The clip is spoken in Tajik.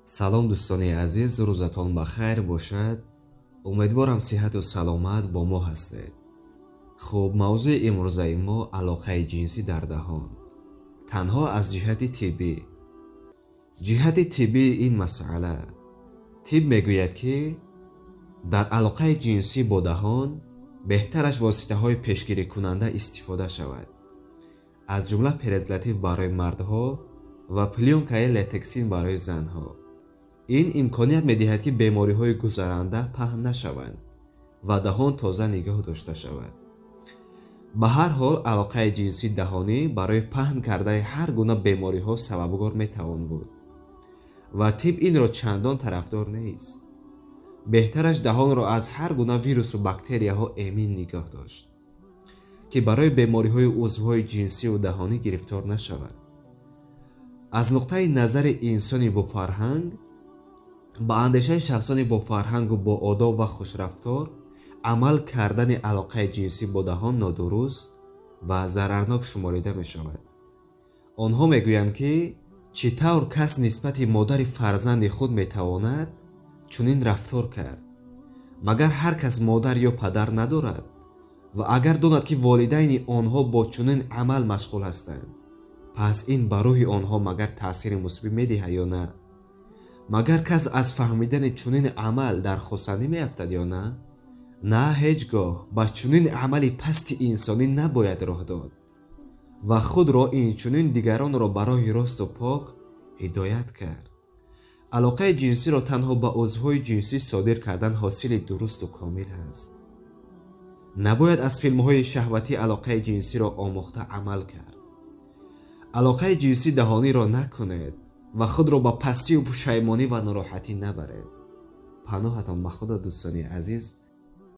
Салом, дӯстони азиз, рӯзатон ба хайр бошад. Умедворам, сиҳату саломат бо мо ҳастед. Хуб, мавзӯи имрӯзаи мо алоқаи ҷинсӣ дар даҳон танҳо аз ҷиҳати тиббӣ. Ҷиҳати тиббии ин масъала: тиб мегӯяд, ки дар алоқаи ҷинсӣ бо даҳон беҳтараш воситаҳои пешгирикунанда истифода шавад, аз ҷумла презерватив барои мардҳо ва плёнкаи латексин барои занҳо. Ин имконият медиҳад, ки бемориҳои гузаранда паҳн нашаванд ва даҳон тоза нигоҳ дошта шавад. Ба ҳар ҳол, алоқаи ҷинсии даҳонӣ барои паҳн кардани ҳар гуна бемориҳо сабабгор метавон буд ва тиб инро чандон тарафдор нест. Беҳтараш даҳонро аз ҳар гуна вирусу бактерияҳо эмин нигоҳ дошт, ки барои бемориҳои узвҳои ҷинсиву даҳонӣ гирифтор нашавад. Аз нуқтаи назари инсони бофарҳанг, ба андешаи шахсони бофарҳангу боодоб ва хушрафтор, амал кардани алоқаи ҷинсӣ бо даҳон нодуруст ва зарарнок шуморида мешавад. Онҳо мегӯянд, ки чӣ тавр кас нисбати модари фарзанди худ метавонад чунин рафтор кард? Магар ҳар кас модар ё падар надорад? Ва агар донад, ки волидайни онҳо бо чунин амал машғул ҳастанд, пас ин ба рӯҳи онҳо магар таъсири мусбӣ медиҳад ё на? Магар кас аз фаҳмидани чунин амал дар хурсандӣ меафтад ё на? На, ҳеҷ гоҳ ба чунин амали пасти инсонӣ набояд роҳ дод ва худро, инчунин дигаронро ба роҳи росту пок ҳидоят кард. Алоқаи ҷинсиро танҳо ба узвҳои ҷинсӣ содир кардан ҳосили дурусту комил аст. Набояд аз филмҳои шаҳватӣ алоқаи ҷинсиро омӯхта амал кард. Алоқаи ҷинсӣ даҳониро накунед ва худро ба пастию пушаймонӣ ва нороҳатӣ набаред. Паноҳатон ба Худо, дӯстони азиз.